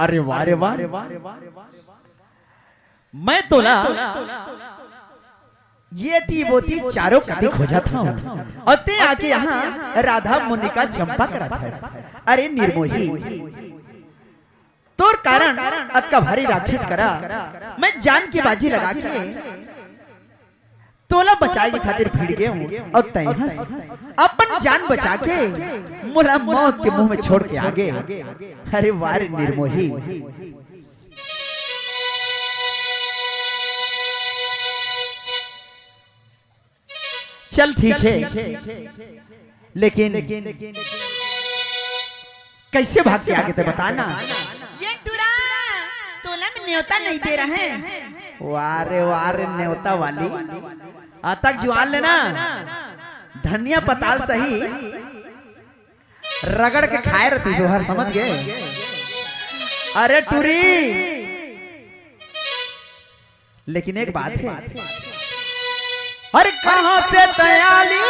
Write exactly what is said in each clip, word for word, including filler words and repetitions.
अरे वाह रे वाह, मैं तोला ये ती वो ती चारों कति खोजत हंव, अउ तें आके इहां राधा मोनिका चंपा करत हस। अरे निर्मोही, तोर कारण अतका भारी राक्षस करा मैं जान के बाजी लगा के तोला बचाए के खातिर भिड़ गे हंव, अउ तें हस अपन जान बचा के मोला मौत के मुंह में छोड़ के आगे। अरे वाह रे निर्मोही। चल ठीक हे, लेकिन कइसे भाग के आगे तें बता ना। ये टुरा, तोला मैं नेवता नइ दे रहें। वाह रे वाह रे, नेवता वाली। अतक जुआन ले ना, धनिया पताल सही रगड़ के खाए रहती जोहर, समझ गे? अरे टुरी, लेकिन एक बात हे। अरे कहां से तैं आली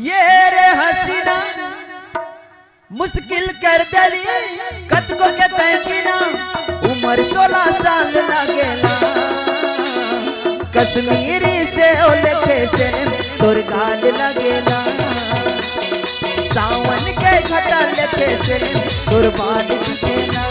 ये रे हसीना, मुश्किल कर देली कतको के तैं जीना। उमर सोलह साल लागेला, कश्मीरी सेव लेखे से तोर गाल लागेला। सावन के घटा लेखे से तोर बाल दिखेला।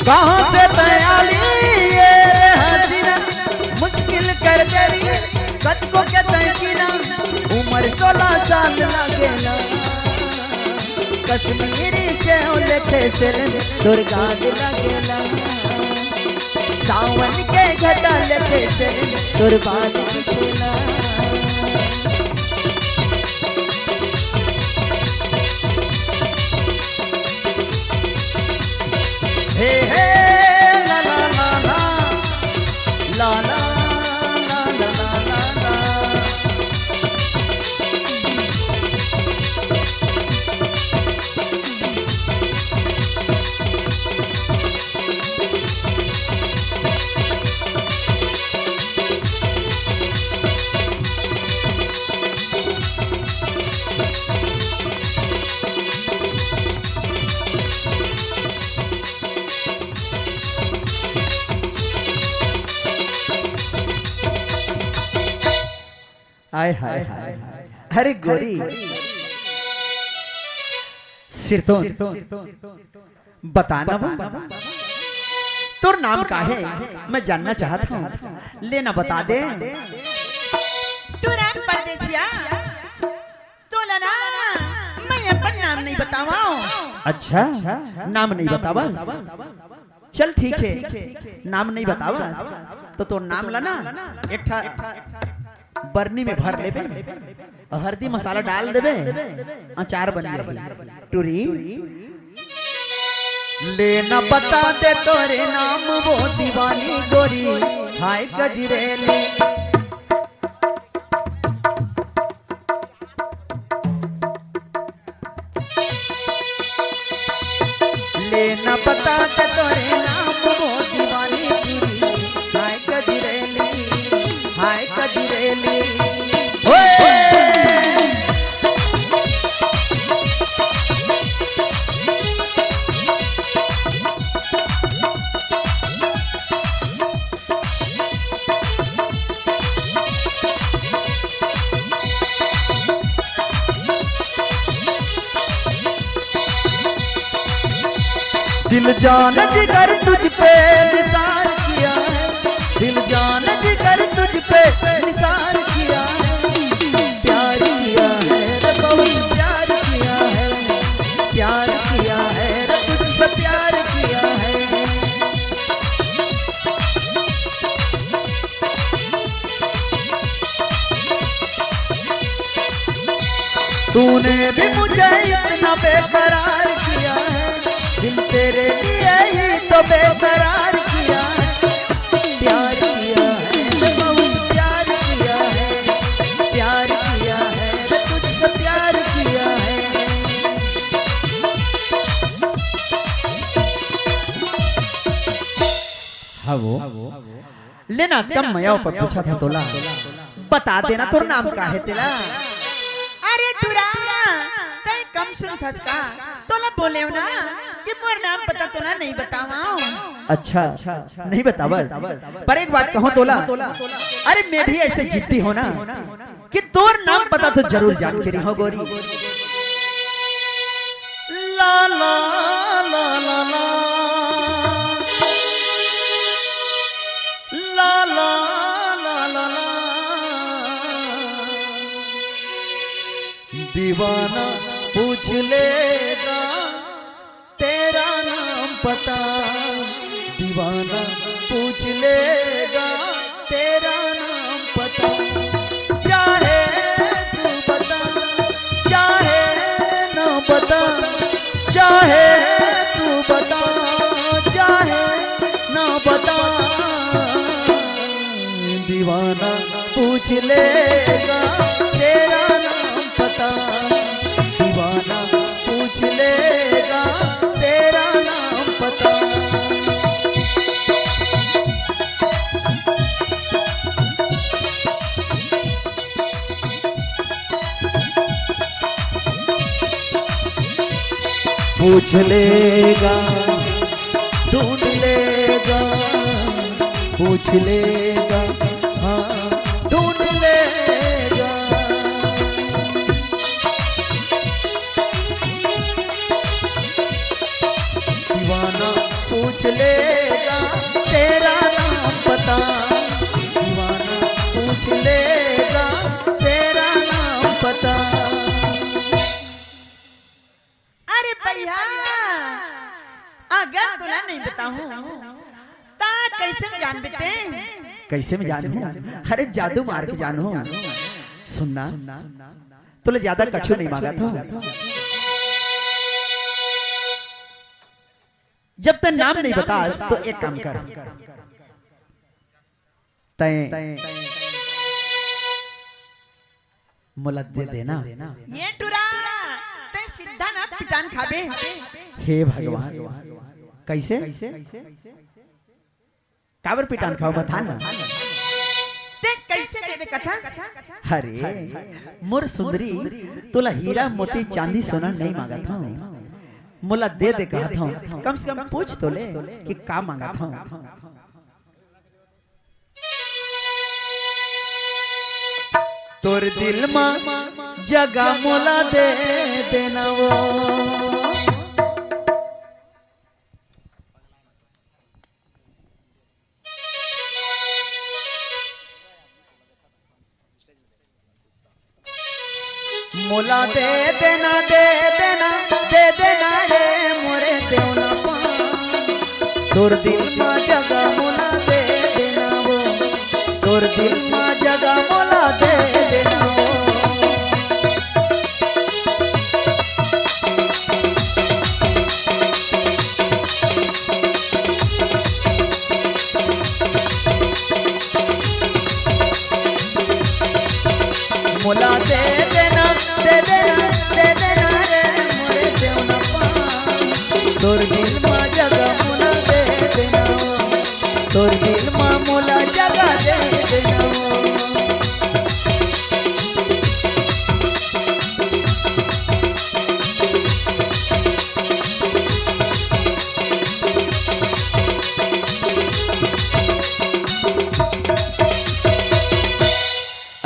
कहां से तैं आली ये रे हसीना, मुश्किल कर देली कतको के तैं जीना। उमर सोलह साल लागेला, कश्मीरी सेव लेखे से तोर गाल लागेला। सावन के घटा लेखे से तोर बाल दिखेला। हे हे, ला ला ला ला, ला ला ला ला ला ला। आय हाय हाय। अरे गोरी, सिरतोन, बता ना वो, तोर नाम का हे? मैं जानना चाहत हंव, ले ना बता दे। टुरा परदेसिया, तोला ना मैं अपन नाम नइ बतावंव। अच्छा, नाम नइ बतावस? चल ठीक हे, नाम नइ बतावस त तोर नाम ला ना एक ठा बरनी में भर लेबे, हरदी मसाला डाल देबे, अचार बन जाही। टुरी, ले ना बता दे तोरे नाम वो दीवानी गोरी, हाय गजरेली। ले ना बता दे तोरे नाम वो दीवानी गिरी, हाय गजरेली, हाय गजरेली। ओए! दिल जान जिगर तुझ पे निसार किया है, दिल जान जिगर तुझ पे निसार किया है, प्यार किया है रे बहुत प्यार किया है, प्यार किया है रे तुझसे प्यार किया है। तूने भी मुझे इतना बेकरार किया है, दिल तेरे लिए ही तो बेकरार किया है। प्यार किया है, बहुत प्यार किया है, प्यार किया है, तुझसे प्यार किया है। लेना कम मया ऊपर पूछा था तोला, बता देना तोर नाम का हे तेला। अरे टुरा, तैं कम सुनथस का? तोला बोलेंव ना कि मोर नाम पता तोला नहीं बतावंव। अच्छा, नहीं बतावस, पर एक बात कहंव तोला, अरे मैं भी ऐसे जिद्दी हों ना कि तोर नाम पता तो जरूर जान के रहों गोरी। ला ला ला ला ला। ला ला ला ला ला। दीवाना पूछ लेगा तेरा नाम पता, दीवाना पूछ लेगा तेरा नाम पता। चाहे तू बता, चाहे ना बता, चाहे तू बता, चाहे ना बता, दीवाना पूछ लेगा तेरा नाम पता, दीवाना पूछ लेगा तेरा नाम पता। पूछ लेगा, ढूंढ लेगा, पूछ लेगा, हाँ, ढूंढ लेगा। दीवाना पूछ लेगा तेरा नाम पता, दीवाना पूछ लेगा तेरा नाम पता। अरे भैया, अगर तोला नहीं बताहूँ, ता कैसे में जानबे तैं? कैसे में जानहूँ? अरे जादू मार के जानहूँ। सुनना, तोला ज्यादा कछु नहीं मांगत हों। जब तैं नाम नहीं बतास तो एक काम कर, तैं मोला दे देना। ये टुरा, तैं सीधा ना पिटान खाबे। हे भगवान, कैसे? काबर पिटान खाहूँ, बता ना। तैं कैसे दे दे कथा? अरे, मोर सुंदरी, तोला हीरा, मोती, चांदी, सोना नहीं मांगत हों। मोला दे दे कहत हों। कम से कम पूछ तो ले कि का मांगत हों। तोर दिल मा जगह मोला दे देना वो। मोला दे देना, दे देना, दे देना रे मोरे देवना पान। तोर दिल मा जगह मोला दे देना वो, तोर दिल मा जगह मोला दे देना वो। मोला दे देना, दे देना, दे देना रे मोरे देवना पान। तोर दिल मा जगह मोला दे देना वो, तोर दिल मा मोला जगह दे देना वो।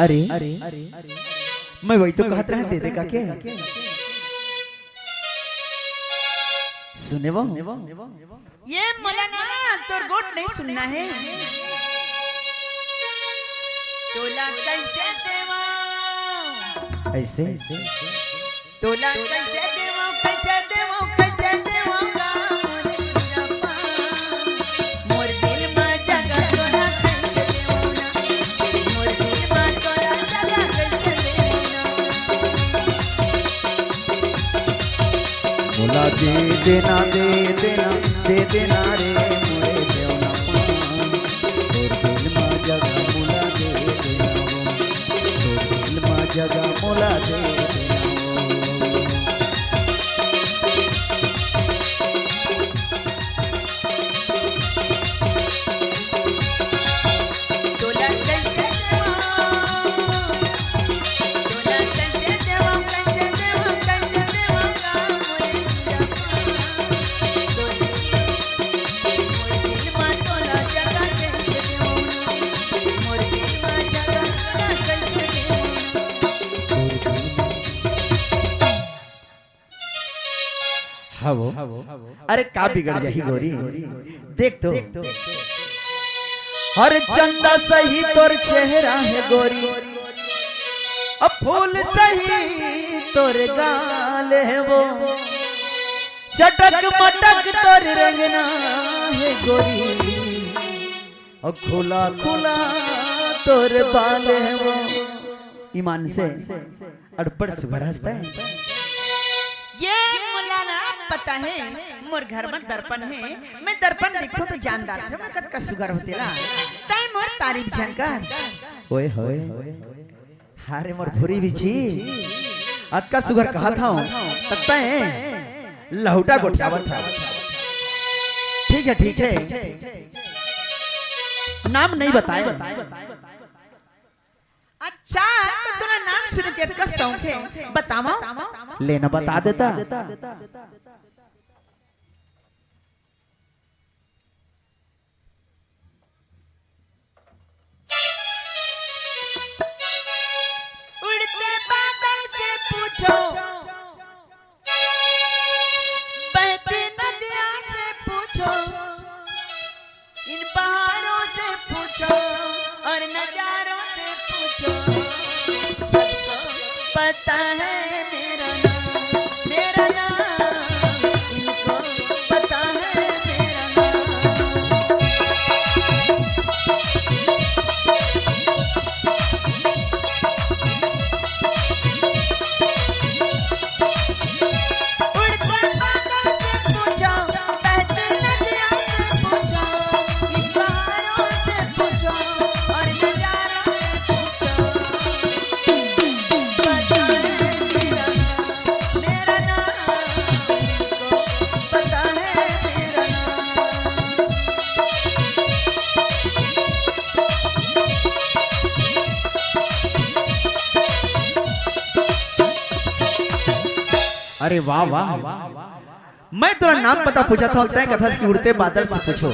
अरे, मैं वही तो कहत रहे दे दे का के। सुने वो? ये मोला ना तोर गोठ नहीं सुनना हे। तोला कैसे देवंव? ऐसे? तोला कैसे देवंव, कैसे देवंव, कैसे देवंव गा मोरे हीरा पान। मोर दिल मा जगह तोला कैसे देवंव ना, मोर दिल मा तोला जगह कैसे देवंव ना। मोला दे देना, दे देना, दे देना रे मोरे देवना पान। तोर दिल मा जगह मोला दे देना वो, तोर दिल मा जगह मोला दे देना वो। हवो। अरे का बिगड़ जाही गोरी, देख तो। अरे चंदा सही तोर चेहरा हे गोरी, अब फूल सही तोर गाल हे वो, चटक मटक तोर रंगना हे गोरी, अउ खुला खुला तोर बाल हे वो। ईमान से अड़पड़ सुघर हंसता है। ये मोला ना पता है, मोर घर में दर्पण है, मैं दर्पण देखथों तो जान डारथों मैं कतका सुघर हों तेला। तैं मोर तारीफ झन कर। ओए होए। हारे मोर भूरी बिछी, अतका सुघर कहत हंव, त तैं लहुटा गोठियावत हस। ठीक है, ठीक है, नाम नहीं बताए। अच्छा, त तोला नाम सुने के अतका शौक हे, बतावंव। ले ना बता देता। उड़ते बादल से पूछो, बहती नदिया से पूछो, इन बहारों से पूछो और नजारों से पूछो, सबको पता है मेरा नाम, मेरा नाम इनको पता है मेरा नाम। उड़ते बादल से पूछो, बहती नदिया से पूछो, इन बहारों से पूछो और नजारों से पूछो। पता है मेरा नाम, मेरा नाम इनको पता है मेरा नाम। अरे वाह, वाह। मैं तोला नाम पता पूछत हंव, तैं कथस कि उड़ते बादल से पूछो।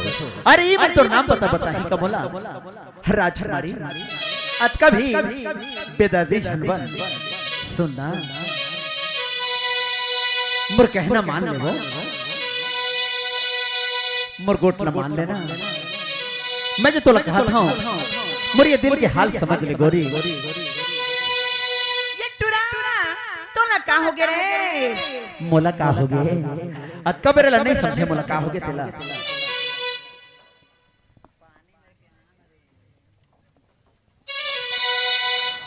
अरे, ये मैं तोर नाम पता बताही का मोला? राजकुमारी, अतका भी बेदर्दी झन बन। सुन ना, मोर कहना मान ले वो, मोर गोठ ला मान ले ना। मैं जो तोला कहत हंव, मोर ये दिल के हाल समझ ले गोरी। ये टुरा, तोला का होगे रे? मोला का होगे? अतका बेरा ला नहीं समझे, मोला का होगे तेला?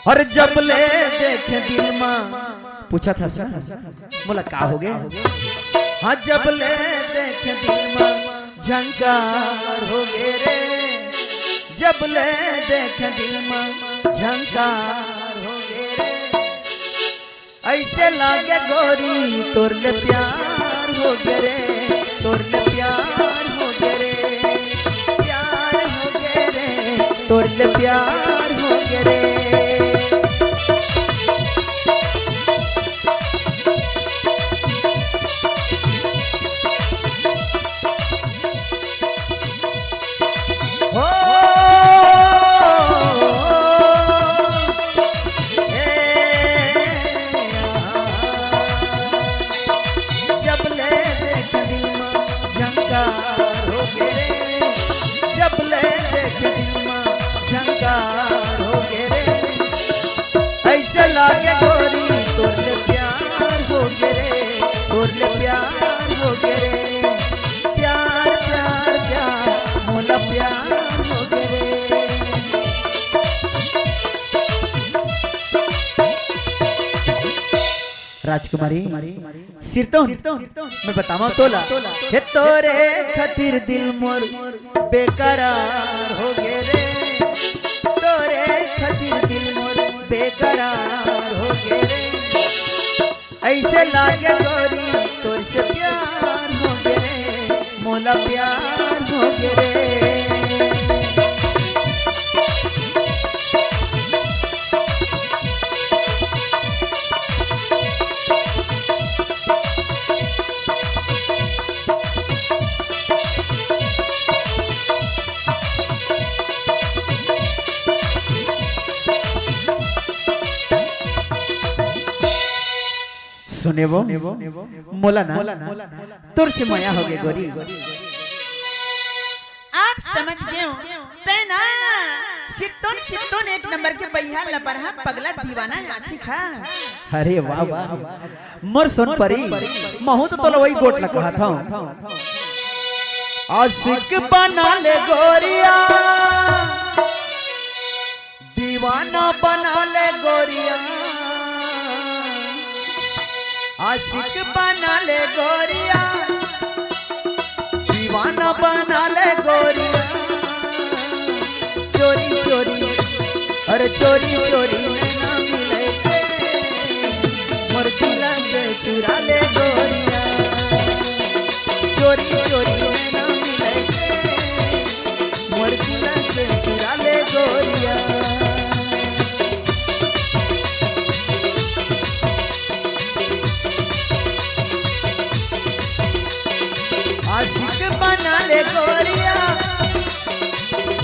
अरे जब ले देखे दिल मा, पूछत हस ना, मोला का होगे? हाँ, जब ले देखे दिल मा झंकार होगे रे, जब ले देखे दिल मा झंकार होगे रे। अइसे लागे गोरी तोर ले प्यार होगे रे, तोर ले प्यार होगे रे, प्यार होगे रे, तोर ले प्यार होगे रे। हो, ए, जब ले देखे दिल मा झंकार होगे रे, जब ले देखे दिल मा झंकार होगे रे। अइसे लागे गोरी तोर ले प्यार होगे रे, तोर ले प्यार होगे रे, प्यार, प्यार, प्यार, मोला प्यार होगे रे। राजकुमारी, सिरतोन, मैं बतावंव तोला, हे तोरे खातिर दिल मोर बेकरार होगे रे, तोरे खातिर दिल मोर बेकरार होगे रे। अइसे लागे गोरी तोर से प्यार होगे रे, मोला प्यार होगे रे। सुने वो, मोला ना तोर से मया होगे गोरी। आप समझ गए हो, तैं ना सित्तोन सित्तोन एक नंबर के बइहा लपरहा पगला दीवाना आशिक हा। अरे वाह वाह, मोर सोन परी, महूं तो तोला वही गोठ ला कहत हंव। आशिक बना ले गोरिया, दीवाना बना ले गोरिया, आशिक बना ले गोरिया, दीवाना बना ले गोरिया। चोरी चोरी, अरे चोरी चोरी नैना मिले के, मोर दिल के चुरा ले गोरिया। चोरी चोरी नैना मिले के, मोर दिल के चुरा ले गोरिया। आशिक बना ले गोरिया,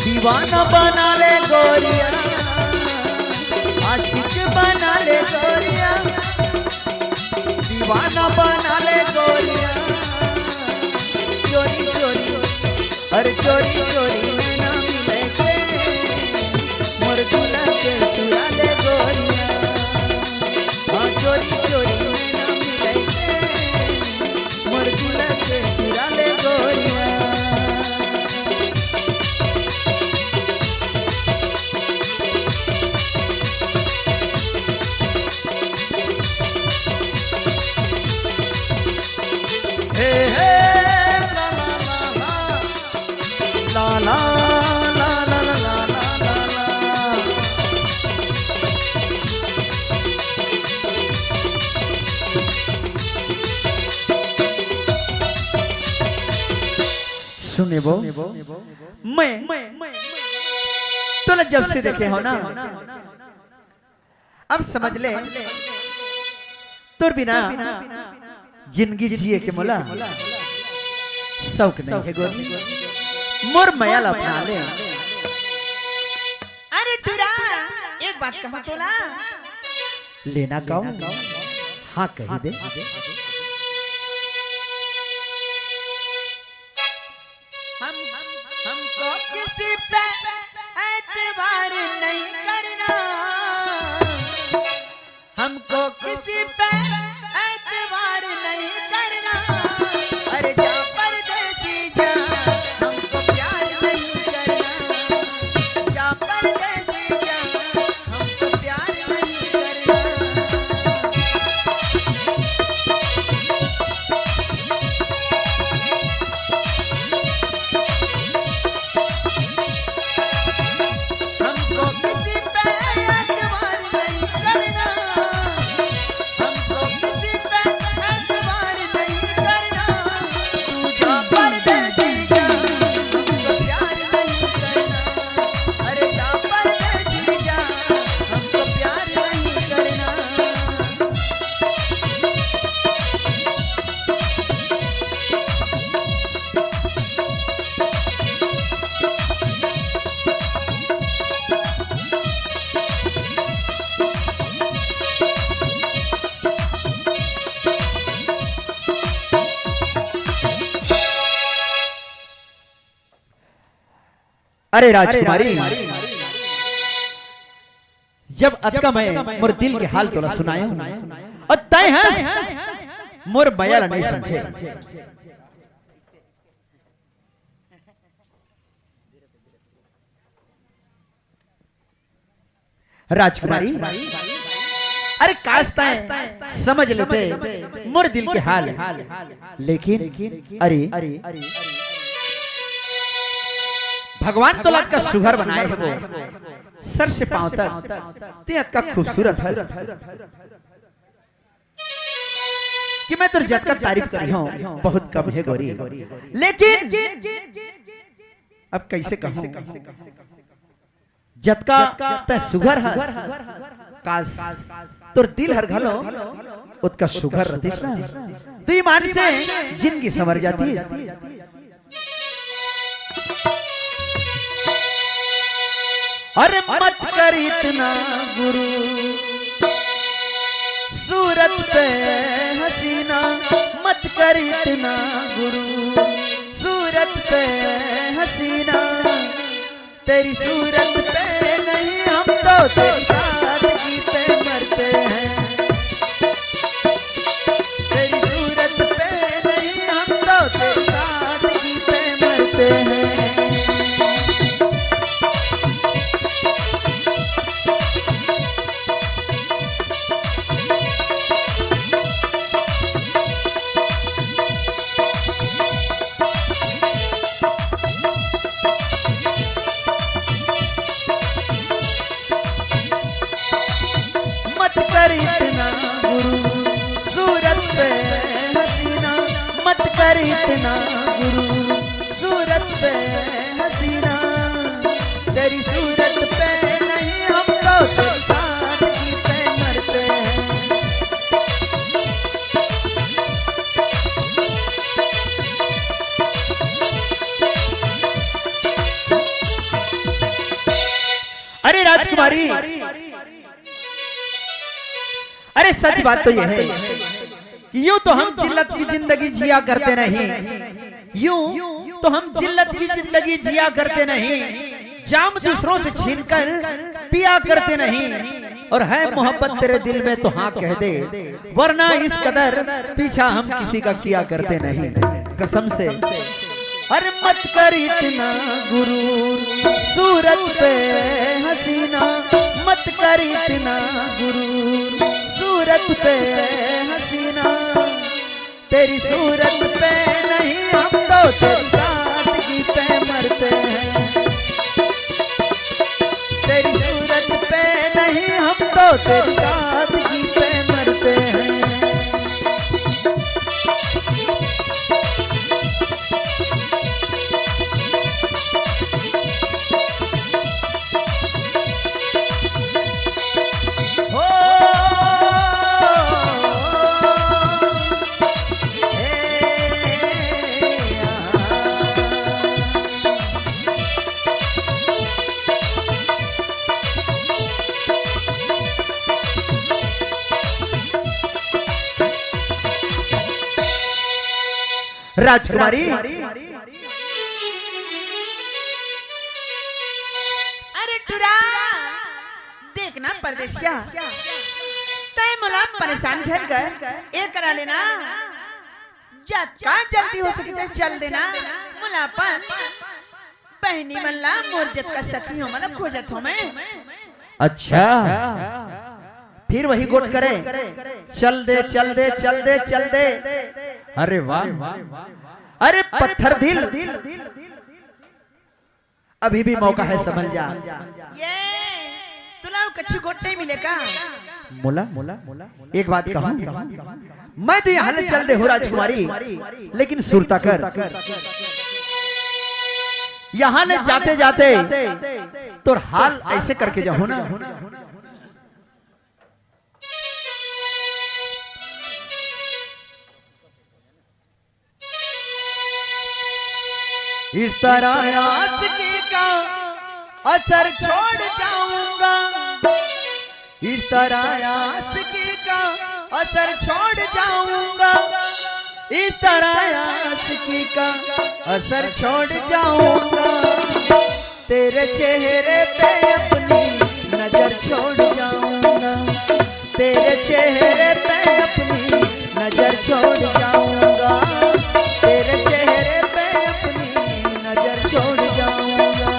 दीवाना बना ले गोरिया, आशिक बना ले गोरिया, दीवाना बना ले गोरिया। चोरी चोरी, अरे चोरी चोरी नैना मिले के, मोर दिल के चुरा ले गोरिया। हाँ, चोरी चोरी नैना मिले के, मोर दिल के चुरा ले गोरिया। हे, हे, ला, ला, ला, ला। ला, ला, ला, ला, ला, ला, ला, ला। सुने वो, मैं तोला जब से देखे हंव ना, अब समझ ले, तोर बिना जिंदगी जिए के मोला शौक नहीं हे गोरी, मोर मया ला अपना ले। अरे टुरा, एक बात कहूं तोला। लेना कहूं? हाँ, कही दे। हम, हमको किसी पे एतबार नहीं करना, हमको किसी पे एतबार नहीं करना। अरे जा परदेसी जा, हमको प्यार नहीं करना। जा परदेसी जा, हमको प्यार नहीं करना। हमको किसी पे एतबार नहीं करना, हमको किसी पे एतबार नहीं करना। तू जा परदेसी जा, हमको प्यार नहीं करना। अरे जा परदेसी जा, हमको प्यार नहीं करना। अरे राजकुमारी, जब अतका मैं मोर दिल के हाल तोला सुनायेंव अउ तैं हस मोर मया ला नइ समझे। राजकुमारी, अरे काश तैं समझ लेते मोर दिल के हाल, लेकिन अरे भगवान तोला अतका सुघर बनाए हे वो, सर से पांव तक तैं अतका खूबसूरत हस। कि मैं तोर जतका तारीफ करिहंव, बहुत कम हे गोरी। लेकिन अब कइसे कहूं, जतका तैं सुघर हस, काश तोर दिल हर घलो ओतका सुघर रतिस ना, त ईमान से जिनगी संवर जातिस। अरे मत कर इतना गुरु, सूरत पे हसीना, मत कर इतना गुरूर। सूरत पे हसीना, तेरी सूरत पे नहीं, हम तो तेरी सादगी पे मरते हैं। तेरी सूरत पे नहीं, हम तो तेरी सादगी पे मरते हैं। मत कर इतना गुरूर, सूरत पे हसीना, मत कर इतना गुरूर, सूरत पे हसीना। तेरी सूरत पे नहीं, हम तो तेरी सादगी पे मरते हैं। अरे राजकुमारी, अरे सच बात तो यह है कि यूं तो हम जिल्लत की जिंदगी जिया करते नहीं, यूं तो हम जिल्लत की जिंदगी जिया करते नहीं, जाम दूसरों से छीनकर पिया करते नहीं, और है मोहब्बत तेरे दिल में तो हाँ कह दे, वरना इस कदर पीछा हम किसी का किया करते नहीं। कसम से। अरे मत कर इतना गुरूर, सूरत पे हसीना, मत कर इतना गुरूर, सूरत पे हसीना। तेरी सूरत पे नहीं, हम तो तेरी सादगी पे मरते हैं। तेरी सूरत पे नहीं, हम तो तेरी सादगी पे मरते हैं। राजकुमारी, अरे टुरा, देखना परदेसिया, तै मोला परेशान झन कर, ए करा लेना, जतका जल्दी हो सके ते चल देना, मोला अपन बहिनी मन ला, मोर जतका सखी हो मन ला खोजत हो मैं। अच्छा, फिर वही गोठ करे, चल दे, चल दे, चल दे, चल दे। अरे वाह, अरे पत्थर दिल, अभी भी मौका है, संभल जा। ये तुला कछु गोठ नहीं मिले का? मोला, एक बात कहूँ, मैं तो यहाँ ले चल दे हो राजकुमारी, लेकिन सुरता कर, यहाँ ले जाते जाते तोर हाल ऐसे करके जाहूँ ना। इस तरह आशिकी का असर छोड़ जाऊंगा, इस तरह आशिकी का असर छोड़ जाऊंगा, इस तरह आशिकी का असर छोड़ जाऊंगा। तेरे चेहरे पे अपनी नजर छोड़ जाऊंगा, तेरे चेहरे पे अपनी नजर छोड़ जाऊंगा, तेरे चेहरे पे अपनी नजर छोड़ जाऊंगा।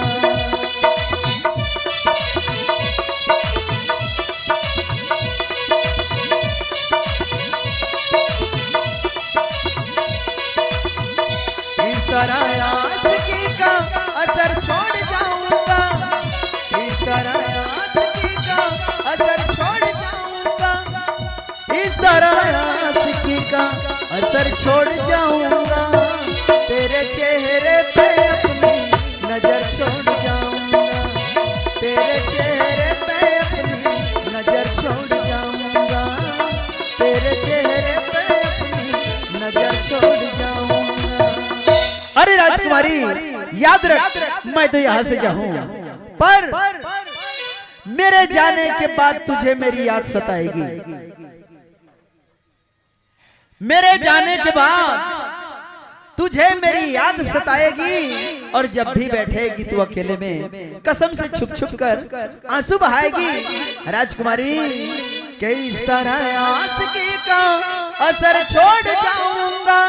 इस तरह आशिकी का असर छोड़ जाऊंगा, इस तरह आशिकी का असर छोड़ जाऊंगा, इस तरह आशिकी का असर छोड़ जाऊंगा। तेरे चेहरे पे अपनी नजर छोड़ जाऊंगा, तेरे चेहरे पे अपनी नजर छोड़ जाऊंगा, तेरे चेहरे पे अपनी नजर छोड़ जाऊंगा। अरे राजकुमारी, याद रख, मैं तो यहाँ से जाऊं, पर मेरे जाने के बाद तुझे मेरी याद सताएगी। मेरे जाने के बाद तुझे मेरी याद सताएगी, और जब भी बैठेगी तू अकेले में, कसम से छुप छुप कर आंसू बहाएगी। राजकुमारी, कि इस तरह आशिकी का असर छोड़ जाऊंगा,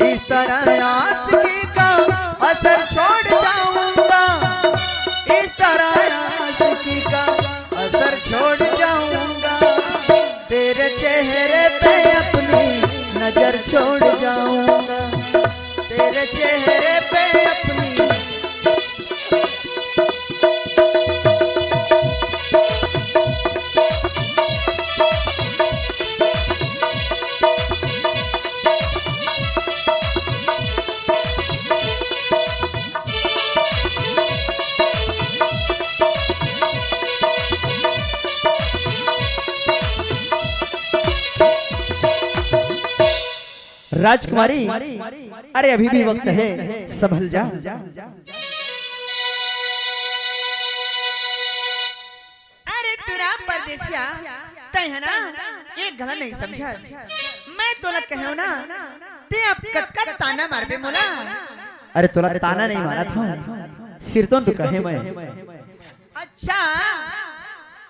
इस तरह आशिकी का असर छोड़ जाऊंगा, इस तरह आशिकी का असर छोड़ जाऊंगा। तेरे चेहरे पे अपनी नजर छोड़ जाऊंगा, तेरे चेहरे पे अपनी। राजकुमारी, अरे अभी भी वक्त है, संभल जा। अरे टुरा परदेसिया, तै है ना, एक घला नहीं समझा। मैं तोला कहेव ना, ते अब कतका ताना मारबे मोला। अरे तोला ताना नहीं मारत हूँ, सिरतोन तो कहे मैं। अच्छा,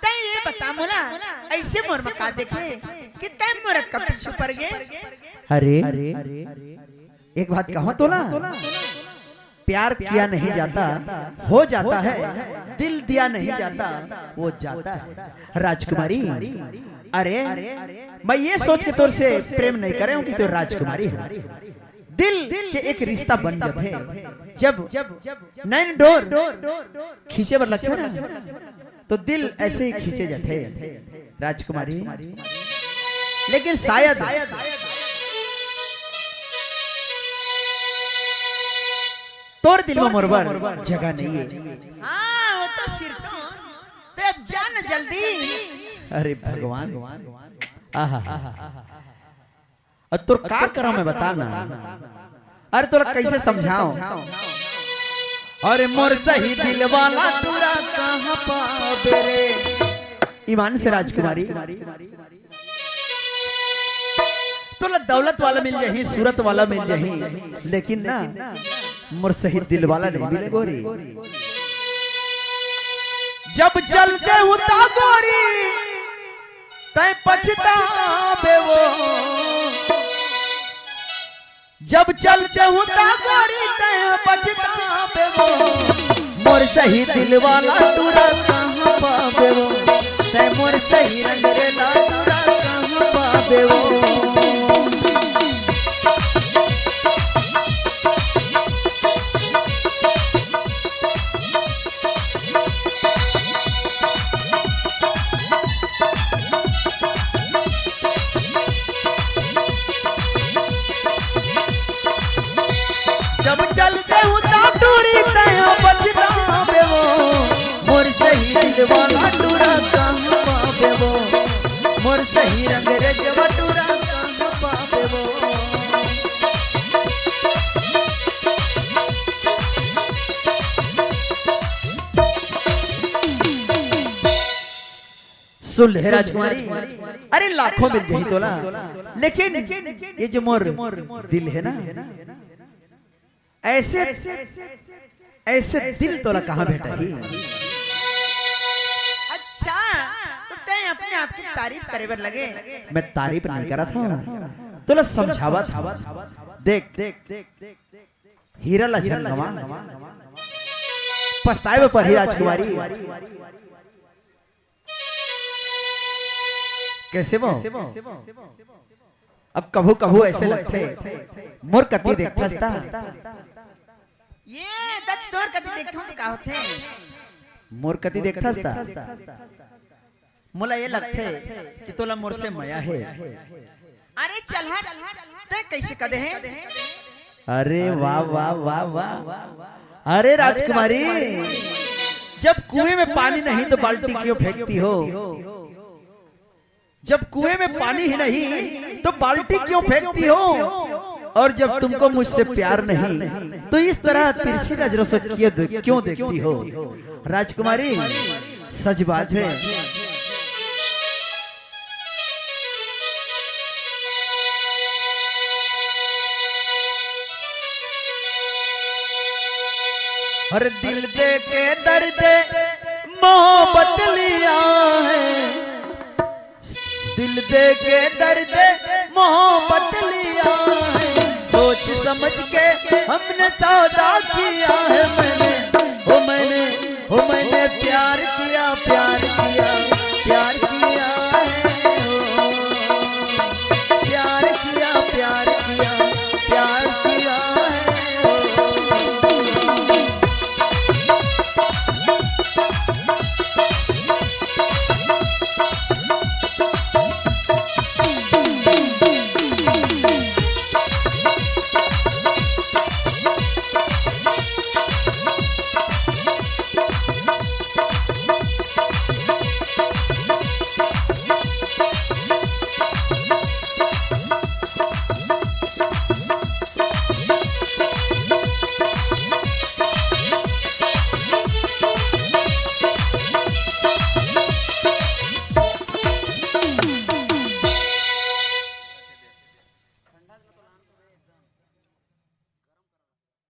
तै ये बता मोला, ऐसे मोर में का देखे कि तै मोर का पीछू पर गे? अरे, एक बात कहूँ तोला, प्यार किया नहीं जाता, हो जाता है, दिल दिया नहीं जाता, वो जाता है। राजकुमारी, अरे, मैं ये सोच के तोर से प्रेम नहीं करे हूँ कि तू राजकुमारी है। दिल के एक रिश्ता बन जाथे। जब नैन डोर खींचे बर लगथे ना, तो दिल ऐसे ही खींचे जाथे राजकुमारी। लेकिन शायद तोर दिल में मोर बर जगह नहीं है। हाँ, वो तो सिरतोन। ते अब जा ना जल्दी। अरे भगवान, आहा। अब तोर का करव मैं, बता ना। अरे तोला कैसे समझाओ? अरे मोर सही दिल वाला टुरा कहाँ पाबे रे? ईमान से राजकुमारी, तोला दौलत वाला मिल जाही, सूरत वाला मिल जाही, लेकिन ना, मोर सही दिल वाला नहीं मिले गोरी। जब चल देहूँ ता गोरी, तै पछताबे वो। जब चल देहूँ ता गोरी, तै पछताबे वो। मोर सही दिल वाला टुरा कहाँ पाबे वो? तै मोर सही रंग रेला टुरा कहाँ पाबे वो? जब चल देहूँ ता टुरी, तै पछताबे वो। मोर सही दिल वाला टुरा कहाँ पाबे वो? मोर सही रंग रेजवा टुरा कहाँ पाबे वो? सुन ले राजकुमारी, अरे लाखों मिल जाही तोला, लेकिन ये जो मोर दिल है ना, ऐसे, ऐसे दिल तोला कहाँ भेटाही? अच्छा, तो तै अपने आप की तारीफ करे बर लगे? मैं तारीफ नहीं करत हूँ, तोला समझावत हूँ। देख, हीरा ला झन गवा, पछताए बर परही राजकुमारी। कैसे वो? अब कभू कभू ऐसे लगथे, मोर कति देखथस ता? ये तब तोर कति देखथों तो का होथे? मोर कति देखथस ता? मोला ये लगथे कि तोला मोर से मया हे। अरे चल हट, तै कैसे कदे हे? अरे वाह, वाह, वाह, वाह। अरे राजकुमारी, जब कुएं में पानी नहीं तो बाल्टी क्यों फेंकती हो? जब कुएं में पानी ही नहीं तो बाल्टी क्यों फेंकती हो? और जब तुमको मुझसे प्यार नहीं तो इस तरह तिरछी नजरों से क्यों दे-, क्यों देखती हो? राजकुमारी, सच बात है। अरे दिल दे के दर्द मोहब्बत लिया है, दिल दे के दर्द मोहब्बत लिया है, सोच समझ के हमने सौदा किया।